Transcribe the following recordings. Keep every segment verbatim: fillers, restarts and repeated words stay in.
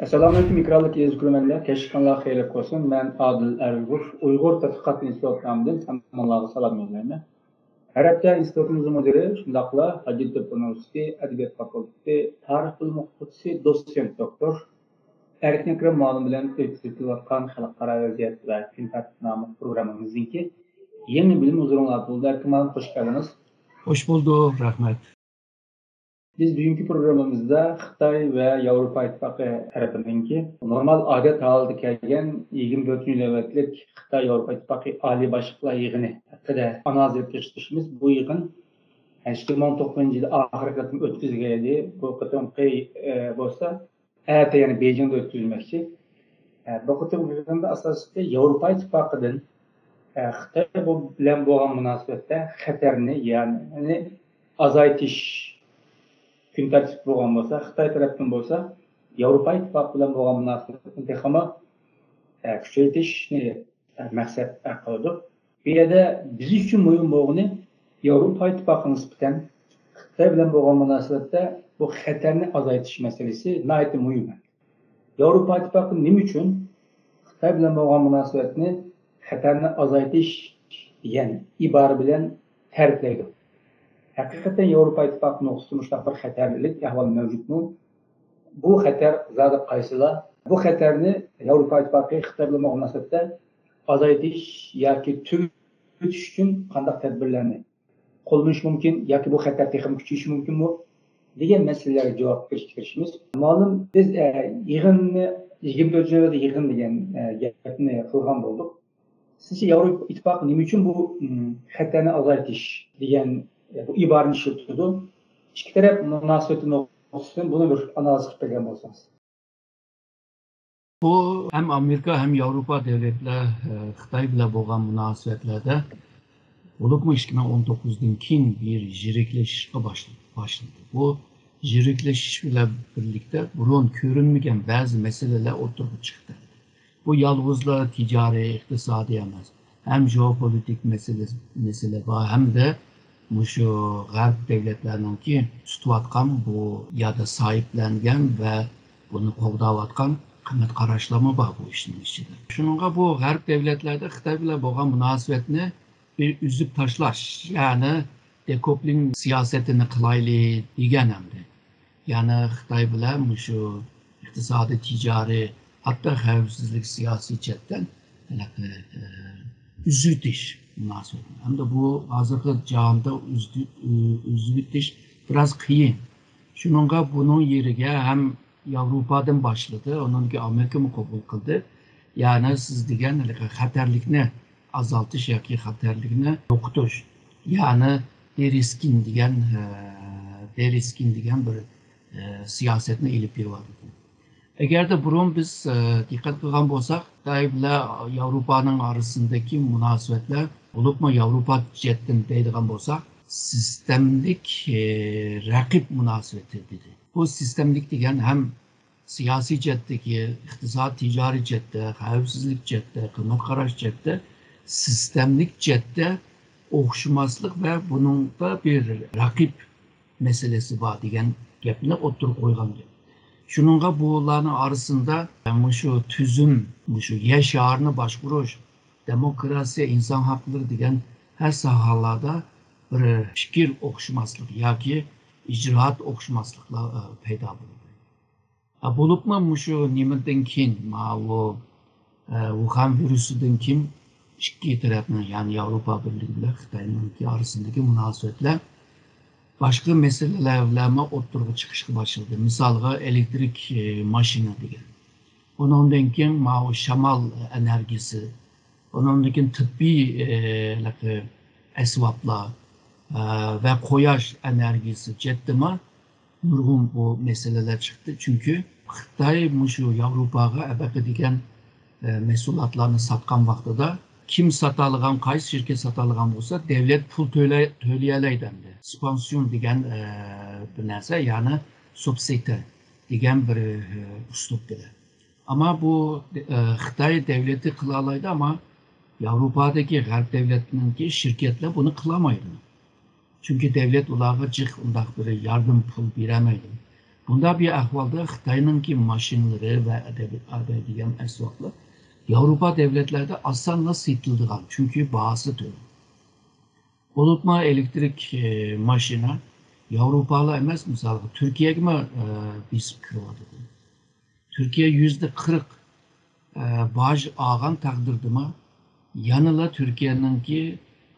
ئەسسالامۇئەلەيكۇم، ئېكرانلىق ئەزىز كۆرۈرمەنلەر، كەچ چىققانلار خەيرلىك بولسۇن. مەن ئادىل ئەرگۇف، ئۇيغۇر تەتقىقات ئىنستىتۇتى نامىدىن ھەممىڭلارغا سالام يوللايمەن. ھەر ھەپتە ئىنستىتۇتىمىزنىڭ مۇدىرى، شۇنداقلا ھاجەتتېپە ئۇنىۋېرسىتېتى ئەدەبىيات فاكۇلتېتى تارىخ بۆلۈمى ئوقۇتقۇچىسى، دوتسېنت دوكتور ئەركىن ئەكرەم مۇئەللىم بىلەن ئۆتكۈزۈپ كېلىۋاتقان خەلقئارا ۋەزىيەت ۋە كۈن تەرتىپ ناملىق پروگراممىمىزنىڭكى يېڭى بۆلۈمى ھۇزۇرۇڭلاردا بولدى. ئەركىن مۇئەللىم، خوش كەلدىڭىز. خوش بولدۇق، رەھمەت. بىز بۈگۈنكى پروگراممىمىزدا خىتاي ۋە ياۋروپا ئىتتىپاقى تەرىپىنىڭكى نورمال ئادەت ھالىتىگە كەلگەن يىگىرمە تۆتىنچى نۆۋەتلىك خىتاي ياۋروپا ئىتتىپاقى ئالىي باشلىقلار يىغىنى ھەققىدە ئانالىز ئېلىپ چىقىشىمىز. بۇ يىغىن ئىككى مىڭ توققۇزىنچى يىل ئاخىرقى قېتىم ئۆتكۈزۈلگەن ئىدى. بۇ قېتىمقى، ئە، بولسا ئەتە يەنە بېيجىڭدا ئۆتكۈزمەكچى. ئە، بۇ قېتىمقى يىغىندا ئاساسلىقى ياۋروپا ئىتتىپاقىدىن، ئە، خىتاي بۇ بىلەن بولغان مۇناسىۋەتتە خەتەرنى، يەنى ئازايتىش كۈن تەرتىپتە بولغان بولسا، خىتاي تەرەپتىن بولسا ياۋروپا ئىتتىپاقى بىلەن بولغان مۇناسىۋەتنى تېخىمۇ، ئە، كۈچەيتىشنى، ئە، مەقسەت، ئە، قىلىدۇ. بۇ يەردە بىز ئۈچۈن مۇھىم بولغىنى، ياۋروپا ئىتتىپاقىغا نىسبەتەن خىتاي بىلەن بولغان مۇناسىۋەتتە بۇ خەتەرنى ئازايتىش مەسىلىسى ناھايىتى مۇھىم. ياۋروپا ئىتتىپاقى نېمە ئۈچۈن خىتاي بىلەن بولغان مۇناسىۋەتنى، خەتەرنى ئازايتىش دېگەن ئىبارە بىلەن تەرىپلەيدۇ؟ ھەقىقەتەن ياۋروپا ئىتتىپاقى نۇقتىسىدا مۇشۇنداق بىر خەتەرلىك ئەھۋال مەۋجۇتمۇ؟ بۇ خەتەر زادى قايسىلا؟ بۇ خەتەرنى ياۋروپا ئىتتىپاقى خىتاي بىلەن بولغان مۇناسىۋەتتە ئازايتىش ياكى تۈگىتىش ئۈچۈن قانداق تەدبىرلەرنى قوللىنىش مۇمكىن ياكى بۇ خەتەر تېخىمۇ كۈچىيىشى مۇمكىنمۇ دېگەن مەسىلىلەرگە جاۋاب بېرىشكە تىرىشىمىز. مۇئەللىم، بىز، ئە، يىغىننى، يىگىرمە تۆتىنچى نۆۋەتتە يىغىن دېگەن، ئە، گەپنى قىلغان بولدۇق. سىزچە ياۋروپا ئىتتىپاقى نېمە ئۈچۈن بۇ، ئىم، خەتەرنى ئازايتىش دېگەن، ئە، بۇ ئىبارىنى ئىشلىتىدۇ؟ ئىككى تەرەپ مۇناسىۋىتى نۇقتىسىدىن بۇنى بىر ئانالىز قىلىپ بەرگەن بولسىڭىز. بۇ ھەم ئامېرىكا، ھەم ياۋروپا دۆلەتلەر، ئە، خىتاي بىلەن بولغان مۇناسىۋەتلەردە، بولۇپمۇ ئىككى مىڭ ئون توققۇزدىن كېيىن بىر يىرىكلىشىشقا باشل-، باشلىدى. بۇ يىرىكلىشىش بىلەن بىرلىكتە بۇرۇن كۆرۈنمىگەن بەزى مەسىلىلەر ئوتتۇرىغا چىقتى. بۇ يالغۇزلا تىجارىي، ئىقتىسادىي ئەمەس، ھەم جېئوپولىتىك مەسىلە، مەسىلە بار، ھەمدە مۇشۇ غەرب دۆلەتلەرنىڭكى تۇتۇۋاتقان بۇ يادا ساھىبلەنگەن ۋە بۇنى قوغداۋاتقان قىممەت قاراشلارمۇ بار بۇ ئىشنىڭ ئىچىدە. شۇنىڭغا بۇ غەرب دۆلەتلەردە خىتاي بىلەن بولغان مۇناسىۋەتنى بىر ئۈزۈپ تاشلاش، يەنى دېكوپلىڭ سىياسىتىنى قىلايلى دېگەن ئەمدى. يەنى خىتاي بىلەن مۇشۇ ئىقتىسادىي، تىجارىي، ھەتتا خەۋپسىزلىك، سىياسىي جەھەتتىن ھېلىقى، ئە، ئۈزۈۋېتىش مۇناسىۋىتىنى. ھەمدە بۇ ھازىرقى جاھاندا ئۈزدى-، ئۈ-، ئۈزۈۋېتىش بىراز قىيىن. شۇنىڭغا بۇنىڭ يېرىگە ھەم ياۋروپادىن باشلىدى، ئۇنىڭدىن كېيىن ئامېرىكىمۇ قوبۇل قىلدى. يەنى سىز دېگەن ھېلىقى خەتەرلىكنى ئازالتىش ياكى خەتەرلىكنى يوقىتىش، يەنى دېرىسكىن دېگەن، ئە، دېرىسكىن دېگەن بىر، ئە، سىياسەتنى ئېلىپ بېرىۋاتىدۇ. ئەگەردە بۇرۇن بىز، ئە، دىققەت قىلغان بولساق، خىتاي بىلەن ياۋروپانىڭ ئارىسىندىكى مۇناسىۋەتلەر، بولۇپمۇ ياۋروپا جەھەتتىن دەيدىغان بولساق، سىستېمىلىك، ئە، رەقىب مۇناسىۋىتى دېدى. بۇ سىستېمىلىك دېگەن ھەم سىياسىي جەھەتتىكى، ئىقتىساد، تىجارىي جەھەتتە، خەۋپسىزلىك جەھەتتە، قىممەت قاراش جەھەتتە، سىستېمىلىك جەھەتتە ئوخشىماسلىق ۋە بۇنىڭدا بىر رەقىب مەسىلىسى بار دېگەن گەپنى ئوتتۇرىغا قويغان گەپ. شۇنىڭغا بۇلارنىڭ ئارىسىدا مۇشۇ تۈزۈم، مۇشۇ يەر شارىنى باشقۇرۇش، دېموكراتىيە، ئىنسان ھەقلىرى دېگەن ھەر ساھەلەردە بىر پىكىر ئوخشىماسلىق ياكى ئىجرائات ئوخشىماسلىقلار، ئە، پەيدا بولدى. ئە، بولۇپمۇ مۇشۇ نېمىدىن كېيىن، ماۋۇ، ئە، ۋۇخەن ۋىرۇسىدىن كېيىن ئىككى تەرەپنىڭ، يەنى ياۋروپا بىرلىكى بىلەن خىتاينىڭكى ئارىسىندىكى مۇناسىۋەتلەر باشقا مەسىلىلەر بىلەنمۇ ئوتتۇرىغا چىقىشقا باشلىدى. مىسالغا، ئېلېكتىرىك، ئە، ماشىنا دېگەن. ئۇنىڭدىن كېيىن ماۋۇ شامال ئېنېرگىيىسى، ئۇنىڭدىن كېيىن تېببىي، ئە، ھېلىقى ئەسۋابلار، ئە، ۋە قۇياش ئېنېرگىيىسى جەھەتتىمۇ نۇرغۇن بۇ مەسىلىلەر چىقتى. چۈنكى خىتاي مۇشۇ ياۋروپاغا ئەبەقە دېگەن، ئە، مەھسۇلاتلارنى ساتقان ۋاقتىدا، كىم ساتالىغان، قايسى شىركەت ساتالىغان بولسا، دەۋلەت پۇل تۆلە-، تۆلىيەلەيدۇ ئەمدى. سۇبۋېنسىيون دېگەن، ئە، بىر نەرسە، يەنى سۇبسىدىيە دېگەن بىر، ئە، ئۇسلۇب بىلەن. ئەمما بۇ، ئە، خىتاي دەۋلىتى قىلالايدۇ، ئەمما ياۋروپادىكى غەرب دەۋلەتنىڭكى شىركەتلەر بۇنى قىلالمايدۇ. چۈنكى دەۋلەت ئۇلارغا جىق ئۇنداق بىر ياردەم پۇل بېرەلمەيدۇ. بۇنداق بىر ئەھۋالدا خىتاينىڭكى ماشىنىلىرى ۋە ئەدەبىي، ئەدەبىي دېگەن ئەسۋابلار ياۋروپا دۆلەتلەردە ئاسانلا سېتىلىدىغان، چۈنكى باھاسى تۆۋەن. بولۇپمۇ ئېلېكترىك، ئە، ماشىنا ياۋروپالا ئەمەس، مىسالغا تۈركىيەگىمۇ، ئە، بېسىپ كىرىۋاتىدۇ. تۈركىيە يۈزدە قىرىق، ئە، باج ئالغان تەقدىردىمۇ يەنىلا تۈركىيەنىڭكى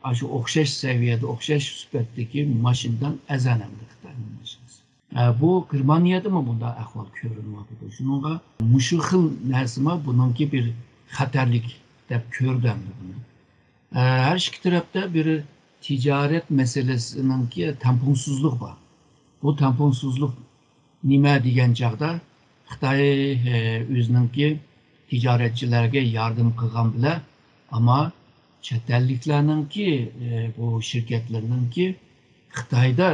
ئاشۇ ئوخشاش سەۋىيەدە، ئوخشاش سۈپەتتىكى ماشىنىدىن ئەرزان ئەمدى خىتاينىڭ ماشىنىسى. ئە، بۇ گېرمانىيەدىمۇ بۇنداق ئەھۋال كۆرۈنۈۋاتىدۇ. شۇنىڭغا مۇشۇ خىل نەرسىمۇ بۇنىڭكى بىر خەتەرلىك دەپ كۆردى ئەمدى بۇنى. ئە، ھەر ئىككى تەرەپتە بىر تىجارەت مەسىلىسىنىڭكى تەڭپۇڭسىزلىق بار. بۇ تەڭپۇڭسىزلىق نېمە دېگەن چاغدا، خىتاي، ئە، ئۆزىنىڭكى تىجارەتچىلەرگە ياردەم قىلغان بىلەن، ئەمما چەت ئەللىكلەرنىڭكى، ئە، بۇ شىركەتلەرنىڭكى خىتايدا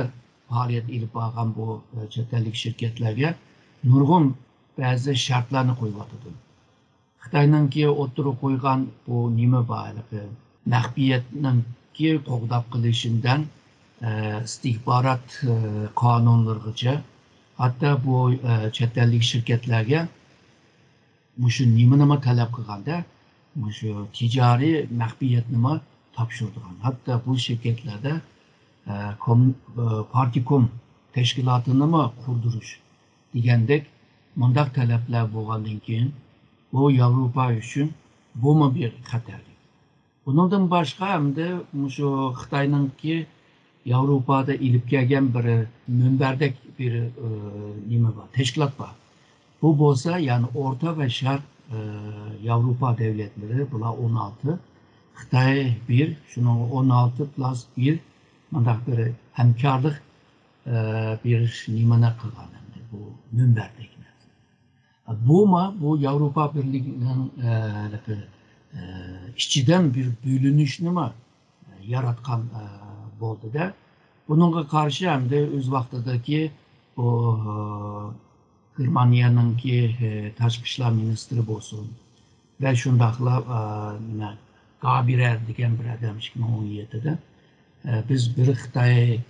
پائالىيەت ئېلىپ بارغان بۇ، ئە، چەت ئەللىك شىركەتلەرگە نۇرغۇن بەزى شەرتلەرنى قويۇۋاتىدۇ. خىتاينىڭكى ئوتتۇرىغا قويغان بۇ نېمە بار ھېلىقى، مەخپىيەتنىڭكى قوغداپ قېلىشىدىن، ئە، ئىستىخبارات، ئە، قانۇنلىرىغىچە، ھەتتا بۇ، ئە، چەت ئەللىك شىركەتلەرگە مۇشۇ نېمىنىمۇ تەلەپ قىلغاندا، مۇشۇ تىجارىي مەخپىيەتنىمۇ تاپشۇرىدىغان. ھەتتا بۇ شىركەتلەردە، ئە، كوم-، ئە، پارتكوم تەشكىلاتىنىمۇ قۇردۇرۇش دېگەندەك مۇنداق تەلەپلەر بولغاندىن كېيىن، بۇ ياۋروپا ئۈچۈن بۇمۇ بىر خەتەرلىك. بۇنىڭدىن باشقا، ئەمدى مۇشۇ خىتاينىڭكى ياۋروپادا ئېلىپ كەلگەن بىر مۇنبەردەك بىر، ئى، نېمە بار، تەشكىلات بار. بۇ بولسا، يەنى ئورتا ۋە شەرق، ئى، ياۋروپا دۆلەتلىرى، بۇلار ئون ئالتە، خىتاي بىر، شۇنىڭغا ئون ئالتە پلۇس بىر مۇنداق بىر ھەمكارلىق، ئى، بىر نېمىنى قىلغان ئەمدى بۇ مۇنبەردەك نەرسە. بۇمۇ بۇ ياۋروپا بىرلىكىنىڭ، ئە، ھېلىقى، ئە، ئىچىدىن بىر بۆلۈنۈشنىمۇ ياراتقان، ئە، بولدى-دە. بۇنىڭغا قارشى ئەمدى ئۆز ۋاقتىدىكى بۇ، ئە، گېرمانىيەنىڭكى، ئە، تاشقى ئىشلار مىنىستىرى بولسۇن، ۋە شۇنداقلا، ئە، نېمە، گابىرەر دېگەن بىر ئادەم ئىككى مىڭ ئون يەتتىدە، ئە، بىز بىر خىتاي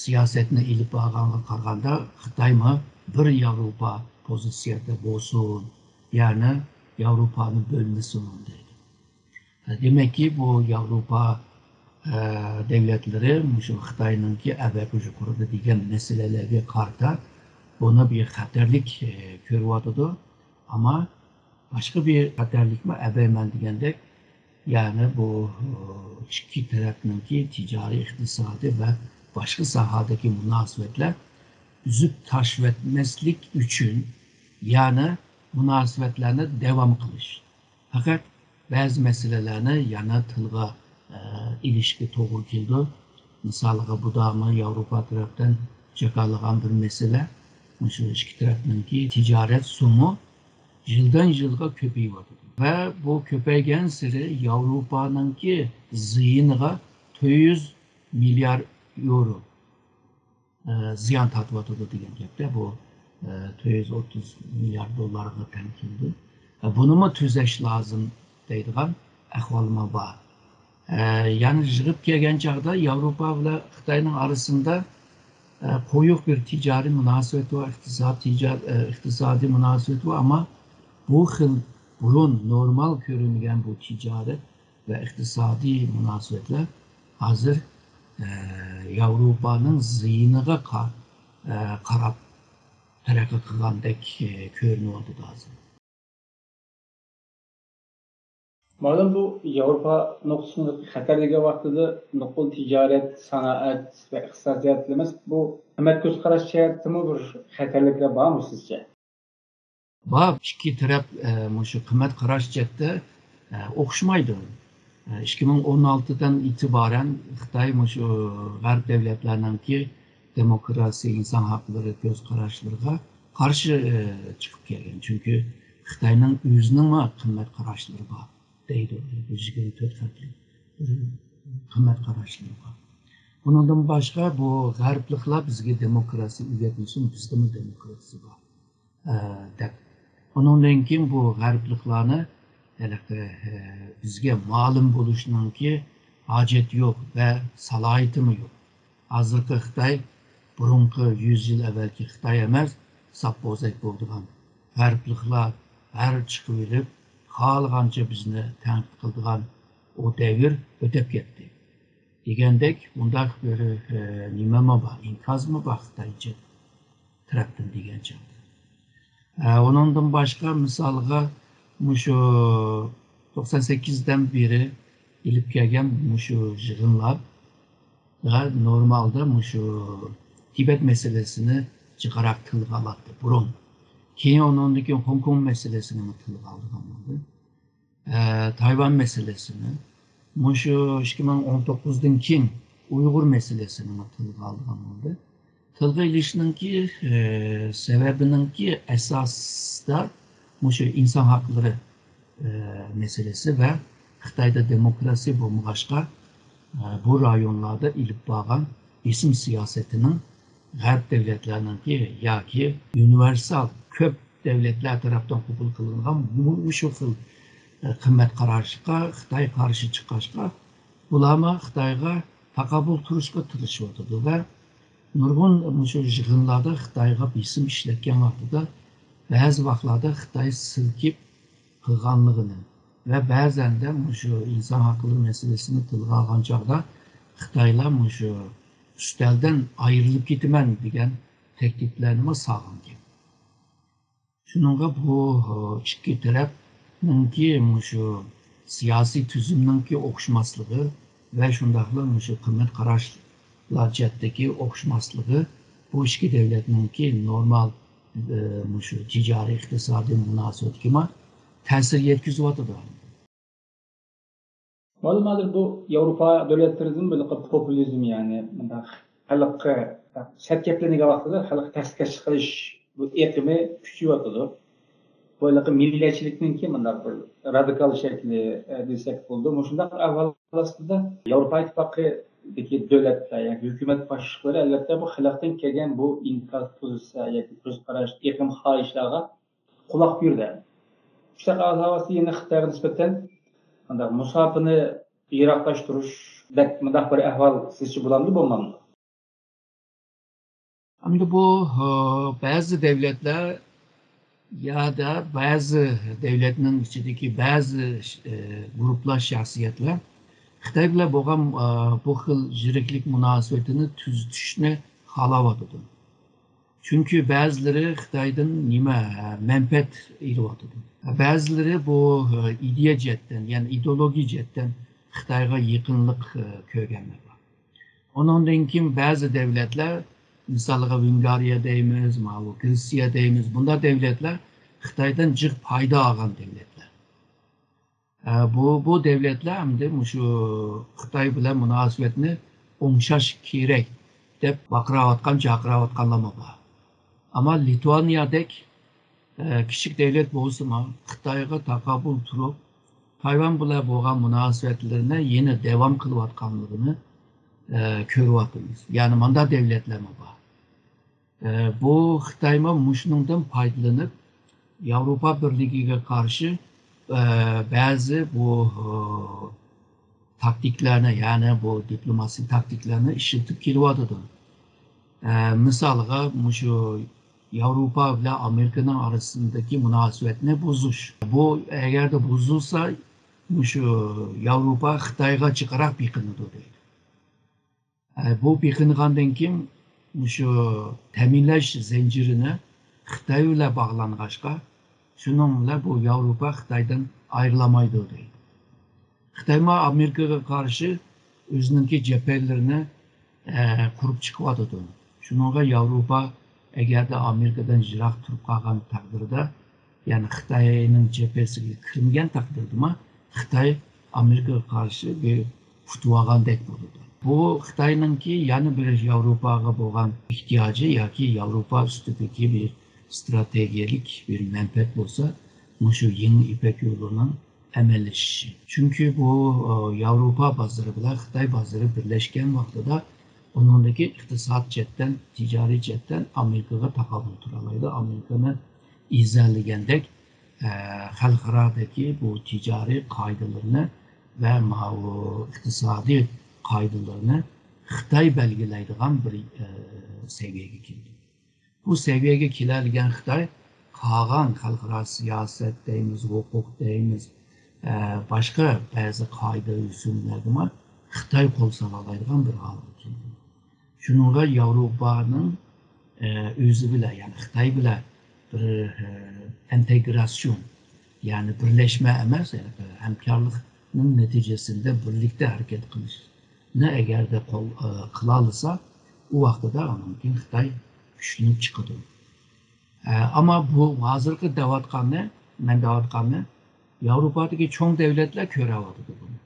سىياسەتنى ئېلىپ بارغانغا قارىغاندا، خىتايمۇ بىر ياۋروپا پوزىتسىيەدە بولسۇن، يەنى ياۋروپانى بۆلمىسۇن دەيدۇ. ئە، دېمەككى، بۇ ياۋروپا، ئە، دۆلەتلىرى مۇشۇ خىتاينىڭكى ئەبەكۇ يۇقىرىدا دېگەن مەسىلىلەرگە قارىتا بۇنى بىر خەتەرلىك، ئە، كۆرۈۋاتىدۇ. ئەمما باشقا بىر خەتەرلىكمۇ ئەبەيمەن دېگەندەك، يەنى بۇ، ئىككى تەرەپنىڭكى تىجارىي، ئىقتىسادىي ۋە باشقا ساھەدىكى مۇناسىۋەتلەر ئۈزۈپ تاشلىۋەتمەسلىك ئۈچۈن، يەنى مۇناسىۋەتلەرنى داۋام قىلىش. پەقەت بەزى مەسىلىلەرنى يەنە تىلغا، ئە، ئېلىشقا توغرا كېلىدۇ. مىسالىغا، بۇدامۇ ياۋروپا تەرەپتىن جاكارلىغان بىر مەسىلە، مۇشۇ ئىككى تەرەپنىڭكى تىجارەت سومى يىلدىن يىلغا كۆپىيىۋاتىدۇ. ۋە بۇ كۆپەيگەنسېرى ياۋروپانىڭكى زىيىنىغا تۆت يۈز مىليار يورو، ئە، زىيان تارتىۋاتىدۇ دېگەن گەپتە. بۇ، ئە، تۆت يۈز ئوتتۇز مىليار دوللارغا تەڭ كېلىدۇ. ئە، بۇنىمۇ تۈزەش لازىم دەيدىغان ئەھۋالمۇ بار. ئە، يەنى يىغىپ كەلگەن چاغدا ياۋروپا بىلەن خىتاينىڭ ئارىسىدا، ئە، قويۇق بىر تىجارىي مۇناسىۋەت بار، ئىقتىساد، تىجار-، ئە، ئىقتىسادىي مۇناسىۋەت بار، ئەمما بۇ خىل بۇرۇن نورمال كۆرۈنگەن بۇ تىجارەت ۋە ئىقتىسادىي مۇناسىۋەتلەر ھازىر، ئە، ياۋروپانىڭ زىيىنىغا قا-، ئە، قاراپ تەرەققىي قىلغاندەك، ئە، كۆرۈنۈۋاتىدۇ ھازىر. مۇئەللىم، بۇ ياۋروپا نۇقتىسىدىن خەتەر دېگەن ۋاقتىدا نوقۇل تىجارەت، سانائەت ۋە ئىقتىساد جەھەتتىلا ئەمەس، بۇ قىممەت كۆز قاراش جەھەتتىمۇ بىر خەتەرلىكلەر بارمۇ سىزچە؟ بار، ئىككى تەرەپ، ئە، مۇشۇ قىممەت قاراش جەھەتتە، ئە، ئوخشىمايدۇ. ئە، ئىككى مىڭ ئون ئالتىدىن ئېتىبارەن خىتاي مۇشۇ غەرب دۆلەتلەرنىڭكى دېموكراسىيە، ئىنسان ھەقلىرى كۆز قاراشلىرىغا قارشى، ئە، چىقىپ كەلگەن. چۈنكى خىتاينىڭ ئۆزىنىڭمۇ قىممەت قاراشلىرى بار دەيدۇ. بۇ يىگىرمە تۆت خەتلىك، ئە، قىممەت قاراشلىرى بار. بۇنىڭدىن باشقا، بۇ غەربلىكلەر بىزگە دېموكراسىيە ئۆگەتمىسۇن، بىزدىمۇ دېموكراسىيە بار، ئە، دەپ. ئۇنىڭدىن كېيىن بۇ غەربلىكلارنى ھېلىقى، ئە، بىزگە مالىم بولۇشنىڭكى ھاجەت يوق ۋە سالاھىيىتىمۇ يوق. ھازىرقى خىتاي بۇرۇنقى يۈز يىل ئەۋۋەلكى خىتاي ئەمەس، ساپ بوزەك بولىدىغان غەربلىكلەر ھەر چىقىۋېلىپ، خالىغانچە بىزنى تەنقىد قىلىدىغان ئۇ دەۋر ئۆتۈپ كەتتى. دېگەندەك، بۇنداق بىر، ئە، نېمىمۇ بار، ئىنكاسمۇ بار خىتايچە تەرەپتىن دېگەن چاغدا. ئە، ئۇنىڭدىن باشقا، مىسالغا، مۇشۇ توقسان سەككىزدىن بېرى ئېلىپ كەلگەن مۇشۇ يىغىنلار ۋە نورمالدا مۇشۇ تىبەت مەسىلىسىنى جىقراق تىلغا ئالاتتى بۇرۇن. كېيىن ئۇنىڭدىن كېيىن خوڭكوڭ مەسىلىسىنىمۇ تىلغا ئالىدىغان بولدى. ئە، تايۋان مەسىلىسىنى، مۇشۇ ئىككى مىڭ ئون توققۇزدىن كېيىن ئۇيغۇر مەسىلىسىنىمۇ تىلغا ئالىدىغان بولدى. تىلغا ئېلىشنىڭكى، ئە، سەۋەبىنىڭكى ئاساسىدا مۇشۇ ئىنسان ھەقلىرى، ئە، مەسىلىسى ۋە خىتايدا دېموكراتىيە بولمىغاچقا، ئە، بۇ رايونلاردا ئېلىپ بارغان بېسىم سىياسىتىنىڭ غەرب دۆلەتلەرنىڭكى ياكى ئۇنىۋېرسال كۆپ دۆلەتلەر تەرەپتىن قوبۇل قىلىنغان مۇ-، مۇشۇ خىل، ئە، قىممەت قاراشقا خىتاي قارشى چىققاچقا، بۇلارمۇ خىتايغا تاقابىل تۇرۇشقا تىرىشىۋاتىدۇ ۋە نۇرغۇن مۇشۇ يىغىنلاردا خىتايغا بېسىم ئىشلەتكەن ۋاقتىدا بەزى ۋاقىتلاردا خىتاي سىلكىپ قىلغانلىقىنى ۋە بەزەندە مۇشۇ ئىنسان ھەقلىرى مەسىلىسىنى تىلغا ئالغان چاغدا خىتايلار مۇشۇ ئۈستەلدىن ئايرىلىپ كېتىمەن دېگەن تەھدىتلەرنىمۇ سالغانىكەن. شۇنىڭغا بۇ، ئىككى تەرەپنىڭكى مۇشۇ سىياسىي تۈزۈمنىڭكى ئوخشىماسلىقى ۋە شۇنداقلا مۇشۇ قىممەت قاراشلار جەھەتتىكى ئوخشىماسلىقى بۇ ئىككى دۆلەتنىڭكى نورمال، ئى، مۇشۇ تىجارىي ئىقتىسادىي مۇناسىۋىتىگىمۇ تەسىر يەتكۈزۈۋاتىدۇ. مەلۇم ھالدا بۇ ياۋروپا دۆلەتلىرىدىن بۇ پوپۇلىزم، يەنى مۇنداق خەلققە سەت گەپلىنىدىغان ۋاقتىدا خەلققە تەسكە چىقىرىش بۇ ئېقىمى كۈچىيىۋاتىدۇ. بۇ ھېلىقى مىللەتچىلىكنىڭكى مۇنداق بىر رادىكال شەكلى، ئە، دېسەك بولىدۇ. مۇشۇنداق ئەھۋال ئاستىدا ياۋروپا ئىتتىپاقىدىكى دۆلەتلەر ياكى ھۆكۈمەت باشلىقلىرى، ئەلۋەتتە، بۇ خەلقتىن كەلگەن بۇ ئىنكاس پوزىتسىيە ياكى كۆز قاراش، ئېقىم، خاھىشلارغا قۇلاق يۈرىدۇ. شۇنداق ئەھۋال ئاستىدا يەنە خىتايغا نىسبەتەن مۇنداق مۇساپىنى يىراقلاشتۇرۇش بەك مۇنداق بىر ئەھۋال سىزچە بولامدۇ، بولمامدۇ؟ ئەمدى بۇ، ئە، بەزى دۆلەتلەر يادا بەزى دۆلەتنىڭ ئىچىدىكى بەزى، ئە، گۇرۇپپىلار، شەخسىيەتلەر خىتاي بىلەن بولغان، ئە، بۇ خىل يىرىكلىك مۇناسىۋىتىنى تۈزىتىشنى خالاۋاتىدۇ. چۈنكى بەزىلىرى خىتايدىن نېمە، ئە، مەنپەئەت ئېلىۋاتىدۇ. بەزىلىرى بۇ، ئە، ئىدىيە جەھەتتىن، يەنى ئىدېئولوگىيە جەھەتتىن خىتايغا يېقىنلىق، ئە، كۆرگەنلەر بار. ئۇنىڭدىن كېيىن بەزى دۆلەتلەر، مىسالغا، ۋېنگرىيە دەيمىز، ماۋۇ گرېتسىيە دەيمىز، بۇنداق دۆلەتلەر خىتايدىن جىق پايدا ئالغان دۆلەتلەر. ئە، بۇ، بۇ دۆلەتلەر ئەمدى مۇشۇ خىتاي بىلەن مۇناسىۋەتنى ئوڭشاش كېرەك دەپ ۋارقىراۋاتقان، جارقىراۋاتقانلارمۇ بار. ئەمما لىتۋانىيەدەك، ئە، كىچىك دۆلەت بولسىمۇ، خىتايغا تاقابىل تۇرۇپ، تايۋان بىلەن بولغان مۇناسىۋەتلىرىنى يەنە داۋام قىلىۋاتقانلىقىنى، ئە، كۆرۈۋاتىمىز. يەنى مۇنداق دۆلەتلەرمۇ بار. ئە، بۇ خىتايمۇ مۇشۇنىڭدىن پايدىلىنىپ، ياۋروپا بىرلىكىگە قارشى، ئە، بەزى بۇ، ئە، تاكتىكىلارنى، يەنى بۇ دىپلوماسىيە تاكتىكىلارنى ئىشلىتىپ كېلىۋاتىدۇ. ئە، مىسالغا، مۇشۇ ياۋروپا بىلەن ئامېرىكىنىڭ ئارىسىدىكى مۇناسىۋەتنى بۇزۇش. بۇ ئەگەردە بۇزۇلسا، مۇشۇ ياۋروپا خىتايغا جىقراق بېقىنىدۇ دەيدۇ. ئە، بۇ بېقىنغاندىن كېيىن مۇشۇ تەمىنلەش زەنجىرىنى خىتاي بىلەن باغلانغاچقا، شۇنىڭ بىلەن بۇ ياۋروپا خىتايدىن ئايرىلالمايدۇ دەيدۇ. خىتايمۇ ئامېرىكىغا قارشى ئۆزىنىڭكى جەبھەلىرىنى، ئە، قۇرۇپ چىقىۋاتىدۇ. شۇنىڭغا ياۋروپا ئەگەردە ئامېرىكىدىن يىراق تۇرۇپ قالغان تەقدىردە، يەنى خىتاينىڭ جەبھىسىگە كىرمىگەن تەقدىردىمۇ، خىتاي ئامېرىكىغا قارشى بىر پۇتىۋالغاندەك بولىدۇ. بۇ خىتاينىڭكى يەنە بىر ياۋروپاغا بولغان ئېھتىياجى ياكى ياۋروپا ئۈستىدىكى بىر ئىستراتېگىيەلىك بىر مەنپەئەت بولسا، مۇشۇ يېڭى يىپەك يولىنىڭ ئەمەلىيلىشىشى. چۈنكى بۇ، ئە، ياۋروپا بازىرى بىلەن خىتاي بازىرى بىرلەشكەن ۋاقتىدا ئۇنىڭدىكى ئىقتىساد جەھەتتىن، تىجارىي جەھەتتىن ئامېرىكىغا تاقابىل تۇرالايدۇ. ئامېرىكىنى ئىززەتلىگەندەك، ئە، خەلقئارادىكى بۇ تىجارىي قائىدىلىرىنى ۋە ماۋۇ ئىقتىسادىي قائىدىلىرىنى خىتاي بەلگىلەيدىغان بىر، ئە، سەۋىيەگە كەلدى. بۇ سەۋىيەگە كېلەلىگەن خىتاي قالغان خەلقئارا سىياسەت دەيمىز، ھوقۇق دەيمىز، ئە، باشقا بەزى قائىدە-ئۇسۇللارغىمۇ خىتاي قول سالالايدىغان بىر ھالغا كەلدى. شۇنىڭغا ياۋروپانىڭ، ئە، ئۆزى بىلەن، يەنى خىتاي بىلەن بىر، ئە، ئىنتېگراتسىيون، يەنى بىرلەشمە ئەمەس، يەنى ھەمكارلىقنىڭ نەتىجىسىندە بىرلىكتە ھەرىكەت قىلىشنى ئەگەردە قول، ئە، قىلالىسا، ئۇ ۋاقتىدا ئاندىن كېيىن خىتاي كۈچلىنىپ چىقىدۇ. ئە، ئەمما بۇ ھازىرقى دەۋاتقاننى، مەن دەۋاتقاننى ياۋروپادىكى چوڭ دەۋلەتلەر كۆرەۋاتىدۇ بۇنى.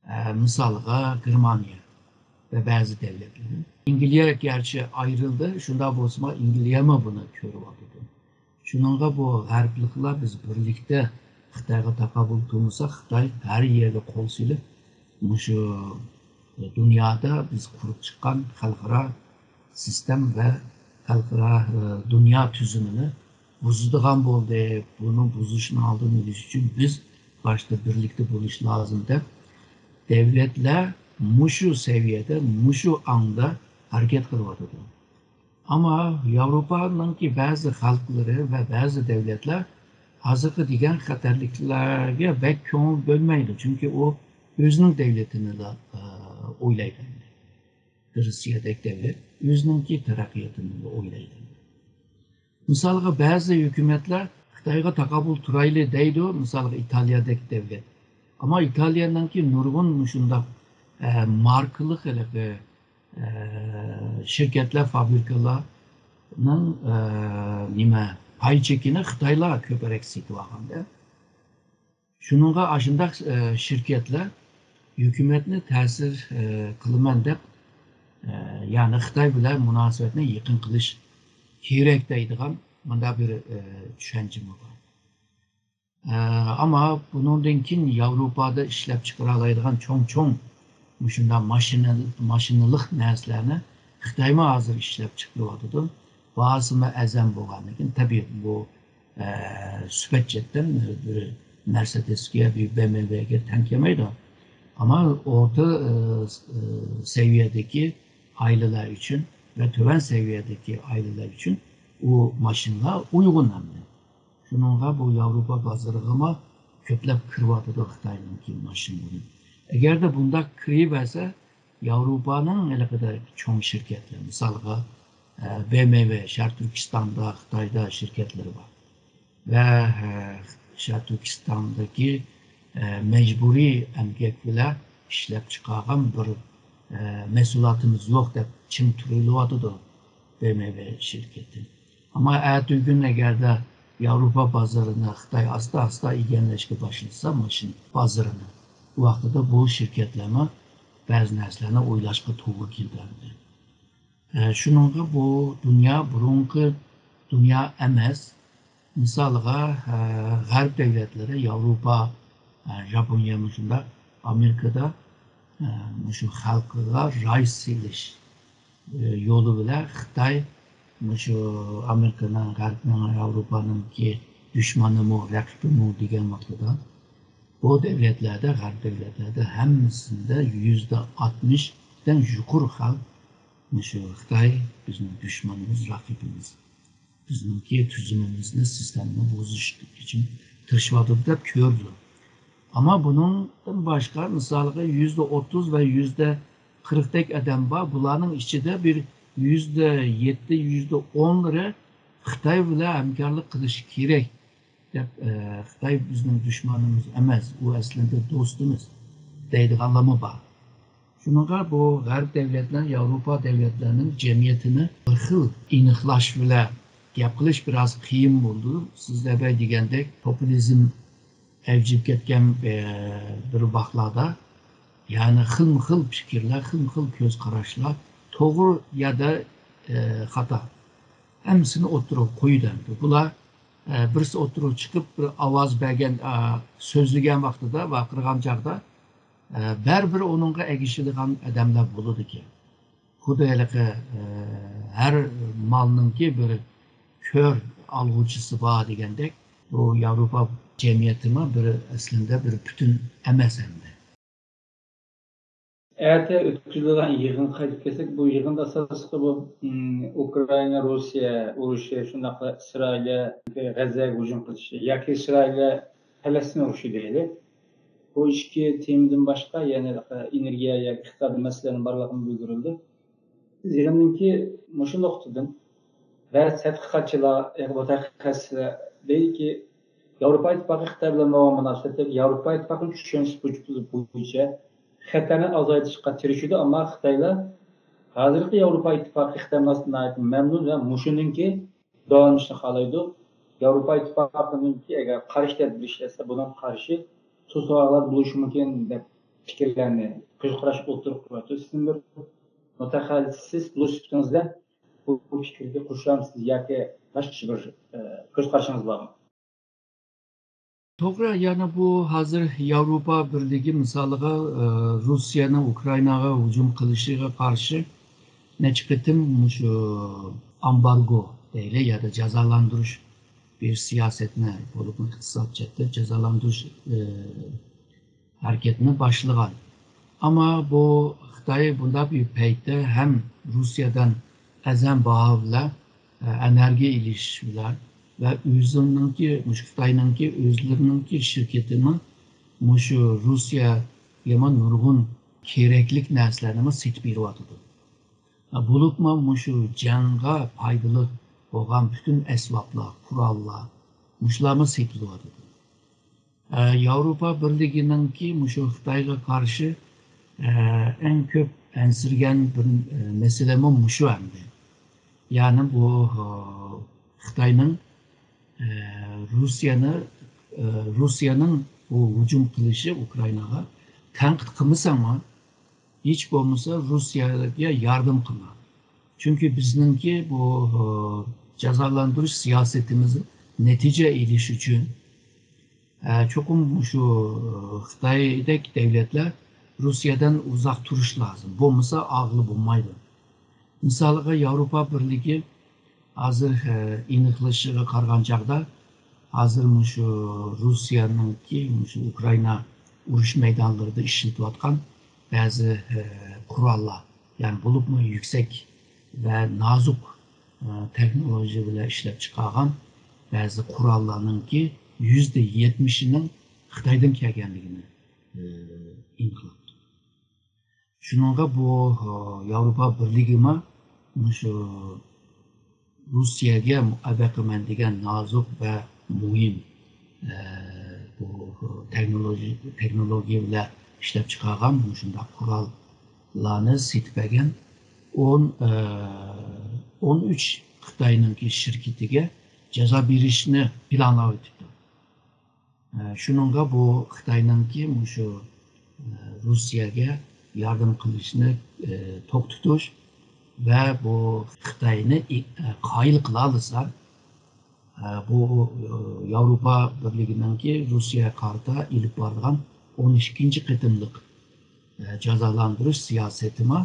ئە، مىسالغا گېرمانىيە ۋە بەزى دەۋلەتلەر. ئەنگلىيە گەرچە ئايرىلدى، شۇنداق بولسىمۇ ئەنگلىيەمۇ بۇنى كۆرۈۋاتىدۇ. شۇنىڭغا بۇ غەربلىكلەر بىز بىرلىكتە خىتايغا تاقابىل تۇرمىساق، خىتاي ھەر يەرگە قول سېلىپ، مۇشۇ دۇنيادا بىز قۇرۇپ چىققان خەلقئارا سىستېم ۋە خەلقئارا، ئە، دۇنيا تۈزۈمىنى بۇزىدىغان بولدى. بۇنىڭ بۇزۇلۇشىنىڭ ئالدىنى ئېلىش ئۈچۈن بىز باشتا بىرلىكتە بولۇش لازىم دەپ، دەۋلەتلەر مۇشۇ سەۋىيەدە، مۇشۇ ئاڭدا ھەرىكەت قىلىۋاتىدۇ. ئەمما ياۋروپانىڭكى بەزى خەلقلىرى ۋە بەزى دەۋلەتلەر ھازىرقى دېگەن خەتەرلىكلەرگە بەك كۆڭۈل بۆلمەيدۇ، چۈنكى ئۇ ئۆزىنىڭ دەۋلىتىنىلا، ئە، ئويلايدۇ. گرېتسىيەدەك دەۋلەت ئۆزىنىڭكى تەرەققىياتىنىلا ئويلايدۇ. مىسالغا، بەزى ھۆكۈمەتلەر خىتايغا تاقابىل تۇرايلى دەيدۇ، مىسالغا، ئىتالىيەدەك دەۋلەت. ئەمما ئىتالىيەنىڭكى نۇرغۇن مۇشۇنداق، ئە، ماركىلىق ھېلىقى، ئە، شىركەتلەر، فابرىكىلارنىڭ، ئە، نېمە، پاي چېكىنى خىتايلار كۆپرەك سېتىۋالغاندا. شۇنىڭغا ئاشۇنداق، ئە، شىركەتلەر ھۆكۈمەتنى تەسىر، ئە، قىلىمەن دەپ، ئە، يەنى خىتاي بىلەن مۇناسىۋەتنى يېقىن قىلىش كېرەك دەيدىغان مۇنداق بىر، ئە، چۈشەنچىمۇ بار. ئە، ئەمما بۇنىڭدىن كېيىن ياۋروپادا ئىشلەپ چىقىرالايدىغان چوڭ-چوڭ مۇشۇنداق ماشىنا، ماشىنىلىق نەرسىلەرنى خىتايمۇ ھازىر ئىشلەپ چىقىرىۋاتىدۇ. باھاسىمۇ ئەرزان بولغاندىن كېيىن، تەبىئىي بۇ، ئە، سۈپەت جەھەتتىن بىر مەرسېدېسكە، بىر بې ئېم ۋېگە تەڭ كەلمەيدۇ. ئەمما ئورتا، ئە، ئە، سەۋىيەدىكى ئائىلىلەر ئۈچۈن ۋە تۆۋەن سەۋىيەدىكى ئائىلىلەر ئۈچۈن ئۇ ماشىنىلار ئۇيغۇن ئەمدى. شۇنىڭغا بۇ ياۋروپا بازىرىغىمۇ كۆپلەپ كىرىۋاتىدۇ خىتاينىڭكى ماشىنىلىرى. ئەگەردە بۇنداق كىرىۋەرسە، ياۋروپانىڭ ھېلىقىدەك چوڭ شىركەتلەر، مىسالغا، ئە، بې ئېم ۋې شەرقىي تۈركىستاندا، خىتايدا شىركەتلىرى بار. ۋە، ئە، شەرقىي تۈركىستاندىكى، ئە، مەجبۇرىي ئەمگەك بىلەن ئىشلەپ چىقارغان بىر، ئە، مەھسۇلاتىمىز يوق دەپ چىڭ تۇرۇلۇۋاتىدۇ بې ئېم ۋې شىركىتى. ئەمما ئەتىگۈن ئەگەردە ياۋروپا بازىرىنى خىتاي ئاستا-ئاستا ئىگىلەشكە باشلىسا، ماشىنا بازىرىنى، ئۇ ۋاقتىدا بۇ شىركەتلەرمۇ بەزى نەرسىلەرنى ئويلاشقا توغرا كېلىدۇ ئەمدى. ئە، شۇنىڭغا بۇ دۇنيا بۇرۇنقى دۇنيا ئەمەس. مىسالغا، ئە، غەرب دۆلەتلىرى، ياۋروپا، ئە، ژاپونىيە مۇشۇنداق، ئامېرىكىدا، ئە، مۇشۇ خەلقىگە راي سېلىش، ئە، يولى بىلەن خىتاي مۇشۇ ئامېرىكىنىڭ، غەربنىڭ، ياۋروپانىڭكى دۈشمىنىمۇ، رەقىبىمۇ دېگەن ۋاقتىدا، بۇ دۆلەتلەردە، غەرب دۆلەتلەردە ھەممىسىندە يۈزدە ئاتمىشتىن يۇقىرى خەلق مۇشۇ خىتاي بىزنىڭ دۈشمىنىمىز، رەقىبىمىز. بىزنىڭكى تۈزۈمىمىزنى، سىستېمىنى بۇزۇش ئۈچۈن تىرىشىۋاتىدۇ دەپ كۆرىدۇ. ئەمما بۇنىڭدىن باشقا، مىسالغا، يۈزدە ئوتتۇز ۋە يۈزدە قىرىقتەك ئادەم بار. بۇلارنىڭ ئىچىدە بىر يۈزدە يەتتە، يۈزدە ئونلىرى خىتاي بىلەن ھەمكارلىق قىلىش كېرەك دەپ، ئە، خىتاي بىزنىڭ دۈشمىنىمىز ئەمەس، ئۇ ئەسلىدە دوستىمىز دەيدىغانلارمۇ بار. شۇنىڭغا بۇ غەرب دۆلەتلەر، ياۋروپا دۆلەتلەرنىڭ جەمئىيىتىنى بىر خىل ئېنىقلاش بىلەن گەپ قىلىش بىراز قىيىن بولىدۇ. سىز ئەۋەل دېگەندەك پوپۇلىزم ئەۋجىگە كەتكەن، ئە، بىر ۋاقىتلاردا، يەنى خىلمۇ خىل پىكىرلەر، خىلمۇ خىل كۆز قاراشلار، توغرا يا دا، ئە، خاتا، ھەممىسىنى ئوتتۇرىغا قويىدۇ. بۇلار، ئە، بىرسى ئوتتۇرىغا چىقىپ، بىر ئاۋاز بەرگەن، ئە، سۆزلىگەن ۋاقتىدا، ۋارقىرىغان چاغدا، ئە، بەرىبىر ئۇنىڭغا ئەگىشىدىغان ئادەملەر بولىدىكەن. خۇددى ھېلىقى، ئە، ھەر مالنىڭكى بىر كۆر ئالغۇچىسى بار دېگەندەك، بۇ ياۋروپا جەمئىيىتىمۇ بىر، ئەسلىندە بىر پۈتۈن ئەمەس ئەمدى. ئەتە ئۆتكۈزۈلىدىغان يىغىنغا قايتىپ كەلسەك، بۇ يىغىندا ئاساسلىقى بۇ، ئىم، ئۇكرائىنا، روسىيە ئۇرۇشى، شۇنداقلا ئىسرائىلىيە غەززەگە ھۇجۇم قىلىشى ياكى ئىسرائىلىيە پەلەستىن ئۇرۇشى دەيلى. بۇ ئىككى تېمىدىن باشقا يەنە ئېنېرگىيە ياكى ئىقتىسادىي مەسىلىلەرنىڭ بارلىقىمۇ بىلدۈرۈلدى. يىغىننىڭكى مۇشۇ نۇقتىدىن بەزى تەتقىقاتچىلار، مۇتەخەسسىسلەر دەيدىكى، ياۋروپا ئىتتىپاقى خىتاي بىلەن بولغان مۇناسىۋەتلەردە ياۋروپا ئىتتىپاقىنىڭ چۈشەنچىسى بويىچە خەتەرنى ئازايتىشقا تىرىشىدۇ، ئەمما خىتايلار ھازىرقى ياۋروپا ئىتتىپاقى خىتاي مۇناسىۋىتىدىن ناھايىتى مەمنۇن ۋە مۇشۇنىڭكى داۋاملىشىشىنى خالايدۇ. ياۋروپا ئىتتىپاقىنىڭكى ئەگەر قارشى تەدبىر ئىشلەتسە، بۇنىڭغا قارشى توسالغۇلار بولۇشى مۇمكىن دەپ پىكىرلەرنى، كۆز قاراشنى ئوتتۇرىغا قويۇۋاتىدۇ. سىزنىڭ بىر مۇتەخەسسىس بولۇش سۈپىتىڭىز بىلەن بۇ، بۇ پىكىرگە قوشۇلامسىز ياكى باشقىچە بىر، ئە، كۆز قارىشىڭىز بارمۇ؟ توغرا، يەنى بۇ ھازىر ياۋروپا بىرلىكى مىسالىغا، ئە، روسىيەنىڭ ئۇكرائىناغا ھۇجۇم قىلىشىغا قارشى نەچچە قېتىم مۇشۇ ئامبارگو دەيلى يا دا جازالاندۇرۇش بىر سىياسەتنى، بولۇپمۇ ئىقتىساد جەھەتتە جازالاندۇرۇش، ئە، ھەرىكەتنى باشلىغان. ئەمما بۇ خىتاي بۇنداق بىر پەيتتە ھەم روسىيەدىن ئەرزان باھا بىلەن، ئە، ئېنېرگىيە ئېلىش بىلەن ۋە ئۆزىنىڭكى، مۇشۇ خىتاينىڭكى ئۆزلىرىنىڭكى شىركىتىنىڭ مۇشۇ روسىيەگىمۇ نۇرغۇن كېرەكلىك نەرسىلەرنىمۇ سېتىپ بېرىۋاتىدۇ. بولۇپمۇ مۇشۇ جەڭگە پايدىلىق بولغان پۈتۈن ئەسۋابلار، قوراللار، مۇشۇلارمۇ سېتىلىۋاتىدۇ. ئە، ياۋروپا بىرلىكىنىڭكى مۇشۇ خىتايغا قارشى، ئە، ئەڭ كۆپ ئەنسىرىگەن بىر، ئە، مەسىلىمۇ مۇشۇ ئەمدى. يەنى بۇ، ئە، خىتاينىڭ، ئە، روسىيەنى، ئە، روسىيەنىڭ بۇ ھۇجۇم قىلىشى ئۇكرائىناغا تەنقىد قىلمىساڭمۇ، ھېچ بولمىسا روسىيەگە ياردەم قىلما. چۈنكى بىزنىڭكى بۇ، ئە، جازالاندۇرۇش سىياسىتىمىز نەتىجە ئېلىش ئۈچۈن، ئە، چوقۇم شۇ، ئە، خىتايدەك دەۋلەتلەر روسىيەدىن ئۇزاق تۇرۇش لازىم. بولمىسا ئاغىلى بولمايدۇ. مىسالىغا ياۋروپا بىرلىكى ھازىر، ئە، ئېنىقلىشىغا قارىغان چاغدا، ھازىر مۇشۇ روسىيەنىڭكى مۇشۇ ئۇكرائىنا ئۇرۇش مەيدانلىرىدا ئىشلىتىۋاتقان بەزى، ئە، قوراللار، يەنى بولۇپمۇ يۈكسەك ۋە نازۇك، ئە، تېخنولوگىيە بىلەن ئىشلەپ چىقارغان بەزى قوراللارنىڭكى يۈزدە يەتمىشىنىڭ خىتايدىن كەلگەنلىكىنى، ئە، ئېنىقلاپتۇ. شۇنىڭغا بۇ، ئە، ياۋروپا بىرلىكىمۇ مۇشۇ روسىيەگە مۇئەبە قىلىمەن دېگەن نازۇك ۋە مۇھىم، ئە، بۇ تېخنولوگىيە، تېخنولوگىيە بىلەن ئىشلەپ چىقارغان مۇشۇنداق قوراللارنى سېتىپ بەرگەن ئون، ئە، ئون ئۈچ خىتاينىڭكى شىركىتىگە جازا بېرىشنى پىلانلاۋېتىپتۇ. ئە، شۇنىڭغا بۇ خىتاينىڭكى مۇشۇ، ئە، روسىيەگە ياردەم قىلىشنى، ئە، توختىتىش ۋە بۇ خىتاينى ئى-، ئە، قايىل قىلالىسا، ئە، بۇ، ئە، ياۋروپا بىرلىكىنىڭكى روسىيەگە قارىتا ئېلىپ بارىدىغان ئون ئىككىنچى قېتىملىق، ئە، جازالاندۇرۇش سىياسىتىمۇ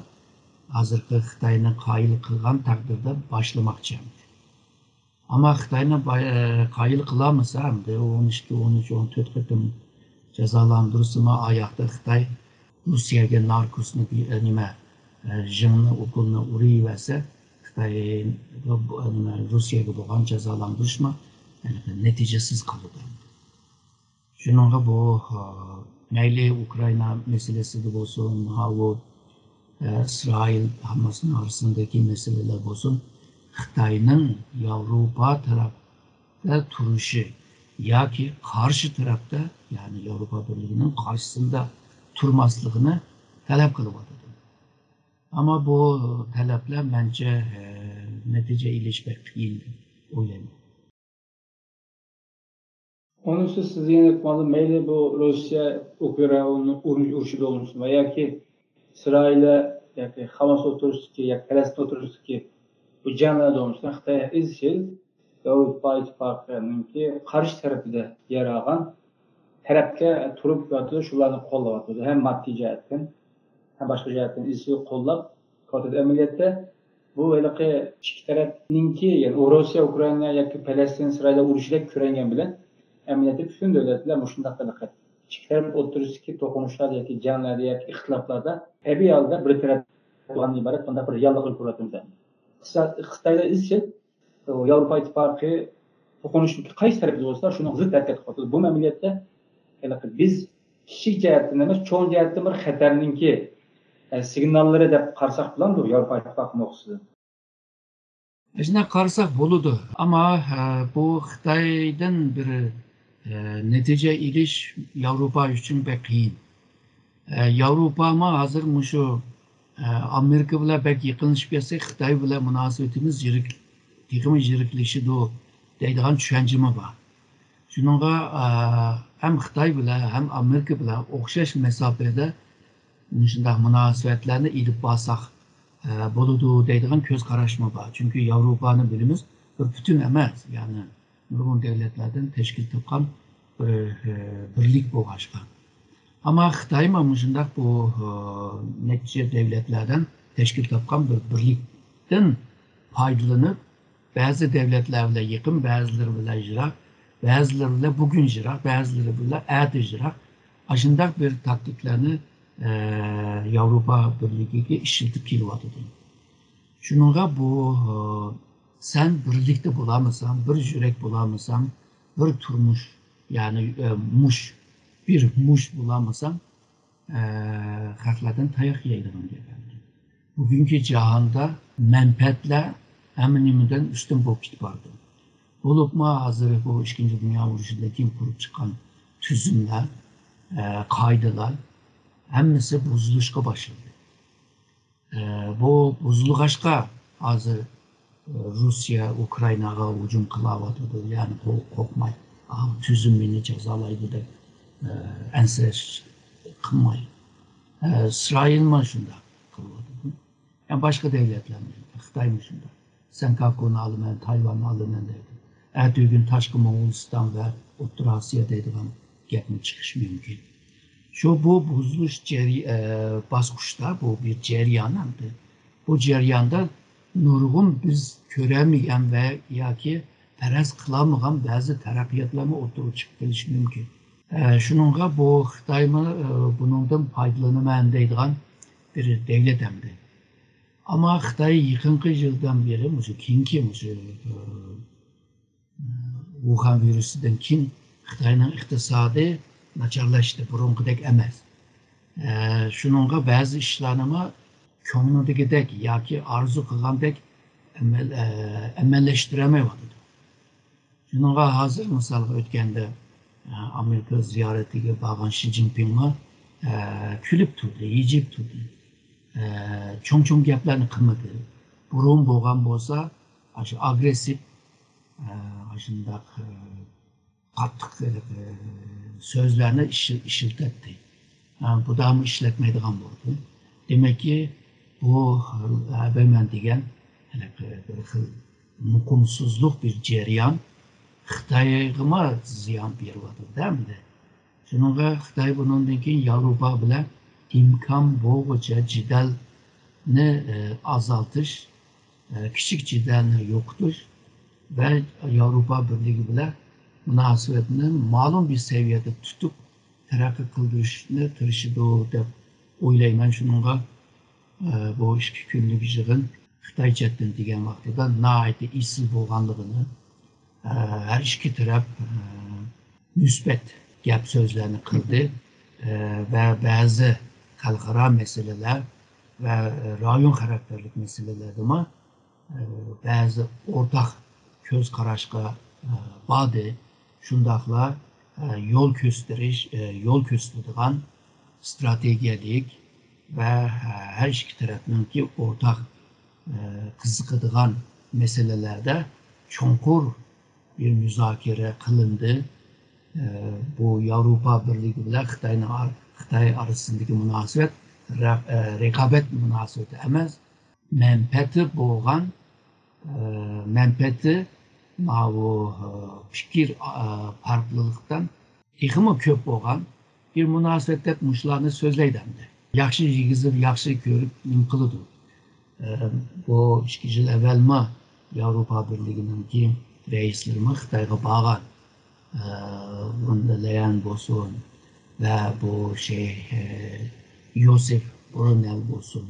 ھازىرقى خىتاينى قايىل قىلغان تەقدىردە باشلىماقچى. ئەمما خىتاينى باي-، قايىل قىلالمىسا، ئەمدى ئون ئىككى، ئون ئۈچ، ئون تۆت قېتىم جازالاندۇرسىمۇ، ئاياقتا خىتاي روسىيەگە ناركوسنى، نېمە، ژىڭنى، ئوكۇلنى ئۇرۇۋەرسە، خىتاي بۇ، نېمە، روسىيەگە بولغان جازالاندۇرۇشمۇ نەتىجىسىز قالىدۇ. شۇنىڭغا بۇ، ئا، مەيلى ئۇكرائىنا مەسىلىسىدە بولسۇن، ماۋۇ، ئە، ئىسرائىل ھاماسنىڭ ئارىسىندىكى مەسىلىلەر بولسۇن، خىتاينىڭ ياۋروپا تەرەپتە تۇرۇشى ياكى قارشى تەرەپتە، يەنى ياۋروپا بىرلىكىنىڭ قارشىسىندا تۇرماسلىقىنى تەلەپ قىلىۋاتىدۇ. ئەمما بۇ تەلەپلەر مەنچە، ئە، نەتىجە ئېلىش بەك قىيىن دەپ ئويلايمەن. ئۇنىڭ ئۈستىگە سىز يەنە ئېيتقاندا، مەيلى بۇ روسىيە ئۇكرائىنا ئۇرۇش، ئۇرۇشىدا بولمىسۇن ۋە ياكى ئىسرائىل ياكى خاماس ئوتتۇرىسىدىكى ياكى پەلەستىن ئوتتۇرىسىدىكى بۇ جەڭلەردە بولمىسۇن، خىتاي ئىزچىل ياۋروپا ئىتتىپاقىنىڭكى قارشى تەرىپىدە يەر ئالغان تەرەپكە تۇرۇپ ياتىدۇ، شۇلارنى قوللاۋاتىدۇ. ھەم ماددىي جەھەتتىن، ھەم باشقا جەھەتتىن ئىزچىل قوللاپ، ئەمەلىيەتتە بۇ ھېلىقى ئىككى تەرەپنىڭكى، يەنى ئۇ روسىيە، ئۇكرائىنا ياكى پەلەستىن، ئىسرائىل ئۇرۇشىدەك كۆرۈنگەن بىلەن، ئەمەلىيەتتە پۈتۈن دۆلەتلەر مۇشۇنداق ھېلىقى ئىككى تەرەپ ئوتتۇرىسىدىكى توقۇنۇشلاردا ياكى جەڭلەردە ياكى ئىختىلاپلاردا تەبىئىي ھالدا بىر تەرەپلىمىدىن ئىبارەت بۇنداق بىر رېئاللىقنى كۆرۈۋاتىمىز. ئىقتىساد، خىتايدا ئىزچىل ياۋروپا ئىتتىپاقى توقۇنۇشنىڭ قايسى تەرىپىدە بولسا شۇنىڭغا زىت ھەرىكەت قىلىۋاتىدۇ. بۇ ئەمەلىيەتتە ھېلىقى بىز كىچىك جەھەتتىن ئەمەس، چوڭ جەھەتتىن بىر خەتەرنىڭكى، ئە، سىگناللىرى دەپ قارىساق بولامدۇ ياۋروپا ئىتتىپاقى نۇقتىسىدىن؟ شۇنداق قارىساق بولىدۇ. ئەمما، ئە، بۇ خىتايدىن بىر، ئە، نەتىجە ئېلىش ياۋروپا ئۈچۈن بەك قىيىن. ئە، ياۋروپامۇ ھازىر مۇشۇ، ئە، ئامېرىكا بىلەن بەك يېقىنلىشىپ كەتسە، خىتاي بىلەن مۇناسىۋىتىمىز يىرىك، تېخىمۇ يىرىكلىشىدۇ دەيدىغان چۈشەنچىمۇ بار. شۇنىڭغا، ئە، ھەم خىتاي بىلەن، ھەم ئامېرىكا بىلەن ئوخشاش مەساپىدە مۇشۇنداق مۇناسىۋەتلەرنى ئېلىپ بارساق، ئە، بولىدۇ دەيدىغان كۆز قاراشمۇ بار. چۈنكى ياۋروپانى بىلىمىز، بىر پۈتۈن ئەمەس، يەنى نۇرغۇن دۆلەتلەردىن تەشكىل تاپقان بىر، ئە، بىرلىك بولغاچقا. ئەمما خىتايمۇ مۇشۇنداق بۇ، ئە، نەچچە دۆلەتلەردىن تەشكىل تاپقان بىر بىرلىكتىن پايدىلىنىپ، بەزى دۆلەتلەر بىلەن يېقىن، بەزىلىرى بىلەن يىراق، بەزىلىرى بىلەن بۈگۈن يىراق، بەزىلىرى بىلەن ئەتە يىراق. ئاشۇنداق بىر تاكتىكىلارنى، ئە، ياۋروپا بىرلىكىگە ئىشلىتىپ كېلىۋاتىدۇ. شۇنىڭغا بۇ، ئە، سەن بىرلىكتە بولالمىساڭ، بىر يۈرەك بولالمىساڭ، بىر تۇرمۇش، يەنى، ئە، مۇش، بىر مۇش بولالمىساڭ، ئە، خەقلەردىن تاياق يەيدىغان گەپ ئەمدى. بۈگۈنكى جاھاندا مەنپەئەتلەر ھەممە نېمىدىن ئۈستۈن بولۇپ كېتىپ بارىدۇ. بولۇپمۇ ھازىر بۇ ئىككىنچى دۇنيا ئۇرۇشىدىن كېيىن قۇرۇپ چىققان تۈزۈملەر، ئە، قائىدىلەر ھەممىسى بۇزۇلۇشقا باشلىدى. ئە، بۇ بۇزۇلغاچقا ھازىر، ئە، روسىيە ئۇكرائىناغا ھۇجۇم قىلاۋاتىدۇ. يەنى قو-، قورقماي، ئا، تۈزۈم مېنى جازالايدۇ دەپ، ئە، ئەنسىرەش قىلماي. ئە، ئىسرائىلمۇ شۇنداق قىلىۋاتىدۇ. يەنى باشقا دۆلەتلەرمۇ شۇنداق، خىتايمۇ شۇنداق. سەنكاكۇنى ئالىمەن، تايۋاننى ئالىمەن دەيدۇ. ئەتىگۈن تاشقى موڭغۇلىستان ۋە ئوتتۇرا ئاسىيا دەيدىغان گەپمۇ چىقىشى مۇمكىن. شۇ بۇ بۇزۇلۇش جەري-، ئە، باسقۇچتا بۇ بىر جەريان ئەمدى. بۇ جەرياندا نۇرغۇن بىز كۆرەلمىگەن ۋە ياكى پەرەز قىلالمىغان بەزى تەرەققىياتلارمۇ ئوتتۇرىغا چىقىپ قېلىشى مۇمكىن. ئە، شۇنىڭغا بۇ خىتايمۇ، ئە، بۇنىڭدىن پايدىلىنىمەن دەيدىغان بىر دۆلەت ئەمدى. ئەمما خىتاي يېقىنقى يىلدىن بېرى مۇشۇ كېيىنكى مۇشۇ، ئە، ۋۇخەن ۋىرۇسىدىن كېيىن خىتاينىڭ ئىقتىسادى ناچارلاشتى، بۇرۇنقىدەك ئەمەس. ئە، شۇنىڭغا بەزى ئىشلارنىمۇ كۆڭلىدىكىدەك ياكى ئارزۇ قىلغاندەك ئەمەل-، ئە، ئەمەللەشتۈرەلمەيۋاتىدۇ. شۇنىڭغا ھازىر مىسالغا ئۆتكەندە، ئە، ئامېرىكا زىيارىتىگە بارغان شى جىنپىڭمۇ، ئە، كۈلۈپ تۇردى، ھىجىيىپ تۇردى. ئە، چوڭ-چوڭ گەپلەرنى قىلمىدى. بۇرۇن بولغان بولسا، ئاشۇ ئاگرېسسىپ، ئە، ئاشۇنداق، ئە، قاتتىق، ئە، سۆزلەرنى ئىشل-، ئىشلىتەتتى. ئە، بۇ داۋامى ئىشلەتمەيدىغان بولدى. دېمەككى، بۇ خىل، ئە، بەيمەن دېگەن، ھېلىقى بىر خىل مۇقىمسىزلىق بىر جەريان خىتايغىمۇ زىيان بېرىۋاتىدۇ ئەمدى. شۇنىڭغا خىتاي بۇنىڭدىن كېيىن ياۋروپا بىلەن ئىمكان بولغۇچە جېدەلنى، ئە، ئازالتىش، ئە، كىچىك جېدەلنى يوقىتىش ۋە ياۋروپا بىرلىكى بىلەن مۇناسىۋەتنى مەلۇم بىر سەۋىيەدە تۇتۇپ تەرەققىي قىلدۇرۇشنى تىرىشىدۇ دەپ ئويلايمەن. شۇنىڭغا، ئە، بۇ ئىككى كۈنلۈك يىغىن خىتاي چەتتىن دېگەن ۋاقتىدا ناھايىتى ئېسىل بولغانلىقىنى، ئە، ھەر ئىككى تەرەپ، ئە، مۇسبەت گەپ سۆزلەرنى قىلدى، ئە، ۋە بەزى خەلقئارا مەسىلىلەر ۋە رايون خاراكتېرلىك مەسىلىلەردىمۇ، ئە، بەزى ئورتاق كۆز قاراشقا، ئە، باردى. شۇنداقلا، ئە، يول كۆستۈرۈش، ئە، يول كۆرسىتىدىغان ئىستراتېگىيەلىك ۋە، ئە، ھەر ئىككى تەرەپنىڭكى ئورتاق، ئە، قىزىقىدىغان مەسىلىلەردە چوڭقۇر بىر مۇزاكىرە قىلىندى. ئە، بۇ ياۋروپا بىرلىكى بىلەن خىتاينىڭ ئار-، خىتاي ئارىسىدىكى مۇناسىۋەت رە-، ئە، رىقابەت مۇناسىۋىتى ئەمەس، مەنپەئەتى بولغان، ئە، مەنپەئەتى ماۋۇ، ئە، پىكىر، ئە، پەرقلىقتىن تېخىمۇ كۆپ بولغان بىر مۇناسىۋەت دەپ مۇشۇلارنى سۆزلەيدۇ ئەمدى. ياخشى يېگۈزۈپ، ياخشى كۆرۈپ نېمە قىلىدۇ؟ ئە، بۇ ئىككى يىل ئەۋۋەلمۇ ياۋروپا بىرلىكىنىڭكى رەئىسلىرىمۇ خىتايغا بارغان. ئە، ۋون دېر لەيەن بولسۇن، ۋە بۇ شەيخ، ئە، يوسېف برۇنېل بولسۇن،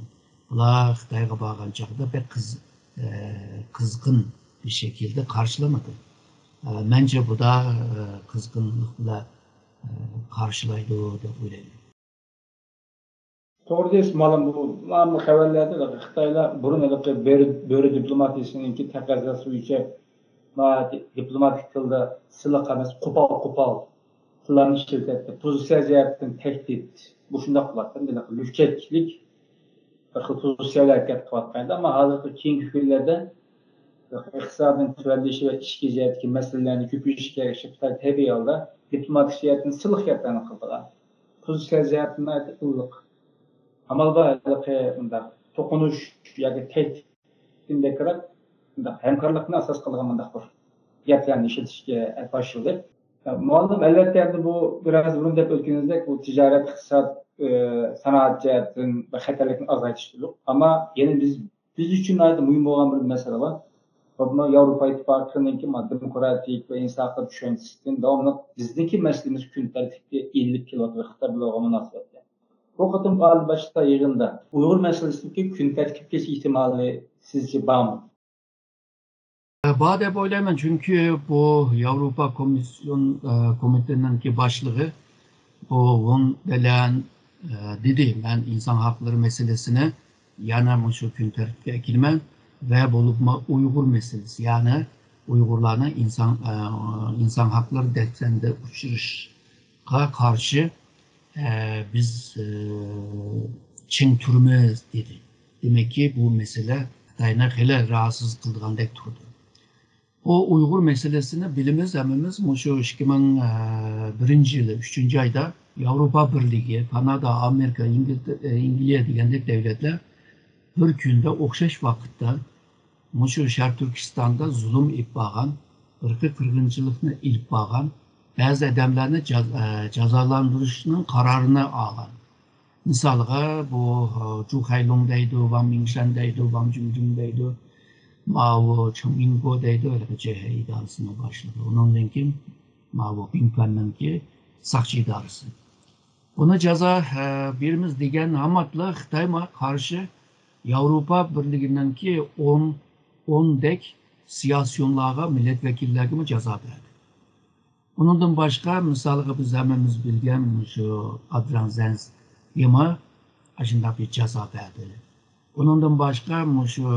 بۇلار خىتايغا بارغان چاغدا بەك قىز-، ئە، قىزغىن بىر شەكىلدە قارشىلىمىدى. ئە، مەنچە بۇدا، ئە، قىزغىنلىق بىلەن، ئە، قارشىلايدۇ دەپ ئويلايمەن. توغرا دەيسىز، مالۇم بۇ، مۇئامىلە خەۋەرلەردە خىتايلار بۇرۇن ھېلىقى بۆرە، بۆرە دىپلوماتىيىسىنىڭكى تەقەززاسى بويىچە ناھايىتى دىپلوماتىك تىلدا سىلىق ئەمەس، قوپال، قوپال تىللارنى ئىشلىتەتتى. پوزىتسىيە جەھەتتىن تەھدىت، مۇشۇنداق قىلاتتى، ھېلىقى لۈكچەكلىك بىر خىل پوزىتسىيەلەر ھەرىكەت قىلىۋاتقان ئىدى. ئەمما ھازىرقى كېيىنكى كۈنلەردە ئىقتىسادنىڭ تۆۋەنلىشى ۋە ئىچكى جەھەتتىكى مەسىلىلەرنى كۆپىيىشىگە ئەگىشىپ، خىتاي تەبىئىي ھالدا دىپلوماتىك جەھەتتىن سىلىق گەپلەرنى قىلىدىغان، پوزىتسىيە جەھەتتىن ناھايىتى ئىللىق. ئامال بار ھېلىقى مۇنداق توقۇنۇش ياكى تەھدىتتىن بەكرەك مۇنداق ھەمكارلىقنى ئاساس قىلغان مۇنداق بىر گەپلەرنى ئىشلىتىشكە باشلىدى. مۇئەللىم، ئەلۋەتتە، ئەمدى بۇ بىر ئاز بۇرۇن دەپ ئۆتكىنىمىزدەك، بۇ تىجارەت، ئىقتىساد، ئە، سانائەت جەھەتتىن بىر خەتەرلىكنى ئازايتىش تۈزۈك. ئەمما يەنە بىز، بىز ئۈچۈن ناھايىتى مۇھىم بولغان بىر مەسىلە بار. بۇ ياۋروپا ئىتتىپاقىنىڭكى ما-، دېموكراتىك ۋە ئىنسان ھەقلىرى چۈشەنچىسىدىن داۋاملىق بىزنىڭكى مەسىلىمىز كۈن تەرتىپكە ئېلىنىپ كېلىۋاتىدۇ خىتاي بىلەن بولغان مۇناسىۋەتتە. بۇ قېتىمقى ئالىي باشلىقلار يىغىنىدا ئۇيغۇر مەسىلىسىنىڭكى كۈن تەرتىپكە كېلىش ئېھتىمالى سىزچە بارمۇ؟ بار دەپ ئويلايمەن، چۈنكى بۇ ياۋروپا كومىسسىيون، ئە، كومىتېتىنىڭكى باشلىقى بۇ ۋېڭ دېليەن، ئە، دېدى، مەن ئىنسان ھەقلىرى مەسىلىسىنى يەنە مۇشۇ كۈن تەرتىپكە ئەكىلىمەن ۋە بولۇپمۇ ئۇيغۇر مەسىلىسى، يەنى ئۇيغۇرلارنىڭ ئىنسان، ئە، ئىنسان ھەقلىرى دەپسەندە ئۇچرىشىشىغا قارشى، ئە، بىز، ئە، چىڭ تۇرىمىز، دېدى. دېمەككى، بۇ مەسىلە خىتاينى خېلى راھەتسىز قىلىدىغاندەك تۇرىدۇ. بۇ ئۇيغۇر مەسىلىسىنى بىلىمىز ھەممىمىز، مۇشۇ ئىككى مىڭ بىرىنچى يىلى ئۈچىنچى ئايدا ياۋروپا بىرلىكى، كانادا، ئامېرىكا، ئىنگلىتېر-، ئىنگلىيە دېگەندەك دۆلەتلەر بىر كۈندە ئوخشاش ۋاقىتتا مۇشۇ شەرقىي تۈركىستاندا زۇلۇم ئېلىپ بارغان، ئىرقىي قىرغىنچىلىقنى ئېلىپ بارغان، بەزى ئادەملەرنى جاز-، ئە، جازالاندۇرۇشنىڭ قارارىنى ئالغان. مىسالغا، بۇ، ئە، جۇ خەيلۇڭ دەيدۇ، ۋاڭ مىڭشەن دەيدۇ، ۋاڭ جۇڭجۇڭ دەيدۇ، ماۋۇ چېڭ مىڭگو دەيدۇ، ھېلىقى جې ھې ئىدارىسىنىڭ باشلىقى. ئۇنىڭدىن كېيىن ماۋۇ بىڭ پەننىڭكى ساقچى ئىدارىسى. بۇنى جازا، ئە، بېرىمىز دېگەن ھاماتلا خىتايما قارشى ياۋروپا بىرلىكىنىڭكى ئون، ئوندەك سىياسىيونلارغا، مىللەت ۋەكىللەرگىمۇ جازا بەردى. ئۇنىڭدىن باشقا، مىسالغا، بىز ھەممىمىز بىلگەن مۇشۇ ئادرىان زەنسكىيما ئاشۇنداق بىر جازا بەردى. ئۇنىڭدىن باشقا، مۇشۇ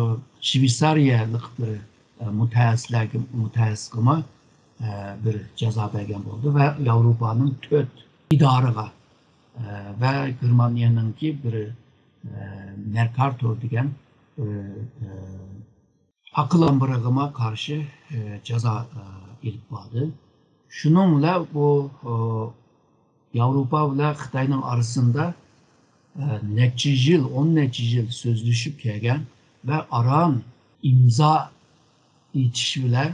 شۋېتسارىيەلىك بىر، ئە، مۇتەخەسسىسلەرگە، مۇتەخەسسىسقىمۇ، ئە، بىر جازا بەرگەن بولدى ۋە ياۋروپانىڭ تۆت ئىدارىغا، ئە، ۋە گېرمانىيەنىڭكى بىر، ئە، مېركاتور دېگەن بىر، ئە، ئاقىل ئامبىرىغىمۇ قارشى، ئە، جازا، ئە، ئېلىپ باردى. شۇنىڭ بىلەن بۇ، ئە، ياۋروپا بىلەن خىتاينىڭ ئارىسىندا، ئە، نەچچە يىل، ئون نەچچە يىل سۆزلىشىپ كەلگەن ۋە ئاران ئىمزا ئېتىش بىلەن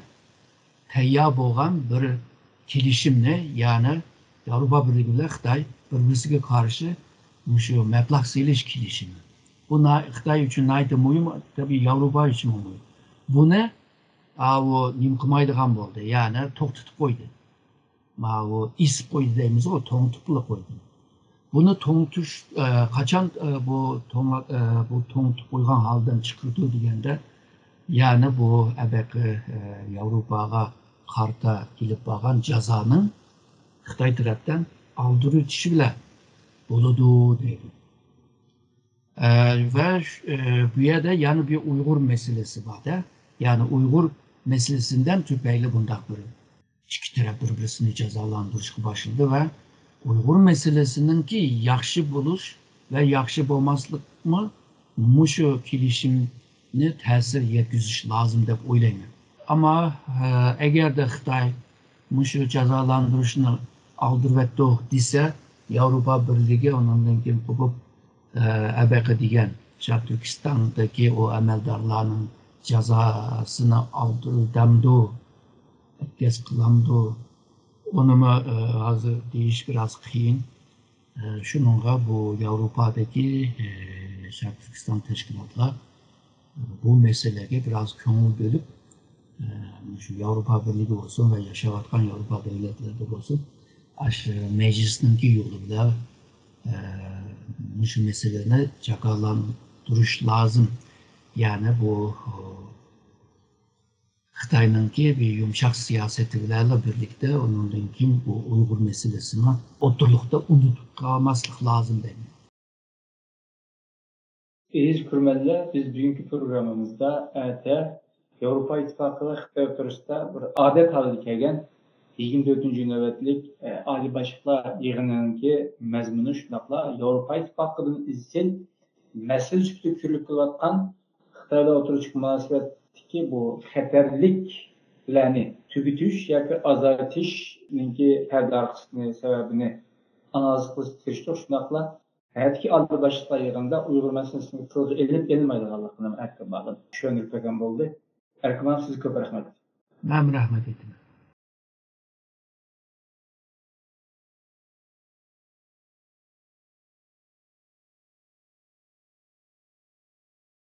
تەييار بولغان بىر كېلىشىمنى، يەنى ياۋروپا بىرلىكى بىلەن خىتاي بىر-بىرسىگە قارشى مۇشۇ مەبلەغ سېلىش كېلىشىمى. بۇ نا-، خىتاي ئۈچۈن ناھايىتى مۇھىم، تەبىئىي ياۋروپا ئۈچۈنمۇ مۇھىم. بۇنى، ئاۋۇ نېمە قىلمايدىغان بولدى، يەنى توختىتىپ قويدى. ماۋۇ ئېسىپ قويدى دەيمىزغۇ، توڭتۇپلا قويدى. بۇنى توڭتۇش، ئە، قاچان، ئە، بۇ توڭ-، ئە، بۇ توڭتۇپ قويغان ھالدىن چىقىرىدۇ دېگەندە، يەنى بۇ ئەبەقى، ئە، ياۋروپاغا قارىتا ئېلىپ بارغان جازانىڭ خىتاي تەرەپتىن ئالدۇرۇۋېتىشى بىلەن بولىدۇ دەيدۇ. ئە، ۋە ش-، ئە، بۇ يەردە يەنە بىر ئۇيغۇر مەسىلىسى بار-دە. يەنى ئۇيغۇر مەسىلىسىدىن تۈپەيلى بۇنداق بىر ئىككى تەرەپ بىر-بىرسىنى جازالاندۇرۇشقا باشلىدى ۋە ئۇيغۇر مەسىلىسىنىڭكى ياخشى بولۇش ۋە ياخشى بولماسلىقمۇ مۇشۇ كېلىشىمنى تەسىر يەتكۈزۈش لازىم دەپ ئويلايمەن. ئەمما، ئە، ئەگەردە خىتاي مۇشۇ جازالاندۇرۇشنى ئالدۇرۇۋەتتۇق دېسە، ياۋروپا بىرلىكى ئۇنىڭدىن كېيىن قوپۇپ، ئە، ئەبەقە دېگەن شەرقىي تۈركىستاندىكى ئۇ ئەمەلدارلارنىڭ جازاسىنى ئالدۇرۇۋېتەمدۇ، ئەتكەس قىلامدۇ، ئۇنىمۇ، ئە، ھازىر دېيىش بىراز قىيىن. ئە، شۇنىڭغا بۇ ياۋروپادىكى، ئە، شەرقىي تۈركىستان تەشكىلاتلار، ئە، بۇ مەسىلىلەرگە بىراز كۆڭۈل بۆلۈپ، ئە، مۇشۇ ياۋروپا بىرلىكى بولسۇن ۋە ياشاۋاتقان ياۋروپا دۆلەتلىرىدە بولسۇن، ئاشۇ مەجلىسنىڭكى يولى بىلەن، ئە، مۇشۇ مەسىلىنى جاكارلاندۇرۇش لازىم. يەنى بۇ، ئۇ، خىتاينىڭكى بىر يۇمشاق سىياسىتى بىلەن بىرلىكتە ئۇنىڭدىن كېيىن بۇ ئۇيغۇر مەسىلىسىنى ئوتتۇرىلىقتا ئۇنتۇپ قالماسلىق لازىم دەيمەن. ئەزىز كۆرۈرمەنلەر، بىز بۈگۈنكى پروگراممىمىزدا ئەتە ياۋروپا ئىتتىپاقى ۋە خىتاي ئوتتۇرىسىدا بىر ئادەت ھالىدا كەلگەن يىگىرمە تۆتىنچى نۆۋەتلىك، ئە، ئالىي باشلىقلار يىغىنىنىڭكى مەزمۇنى، شۇنداقلا ياۋروپا ئىتتىپاقىدىن ئىزچىل مەسىلە سۈپىتىدە كۆرۈلۈپ كېلىۋاتقان خىتاي بىلەن ئوتتۇرىغا چىققان مۇناسىۋەتتىكى بۇ خەتەرلىكلەرنى تۈگىتىش ياكى ئازايتىشنىڭكى پەردە ئارقىسىنى، سەۋەبىنى ئانالىز قىلىشقا تىرىشتۇق. شۇنداقلا ھەتتىكى ئالىي باشلىقلار يىغىنىدا ئۇيغۇر مەسىلىسىنى تىلغا ئېلىپ ئېلىنمايدىغانلىقىنى ئەركىن مۇئەللىم چۈشەندۈرۈپ بەرگەن بولدى. ئەركىن مۇئەللىم، سىزگە كۆپ رەھمەت. مەن رەھمەت ئېيتىمەن.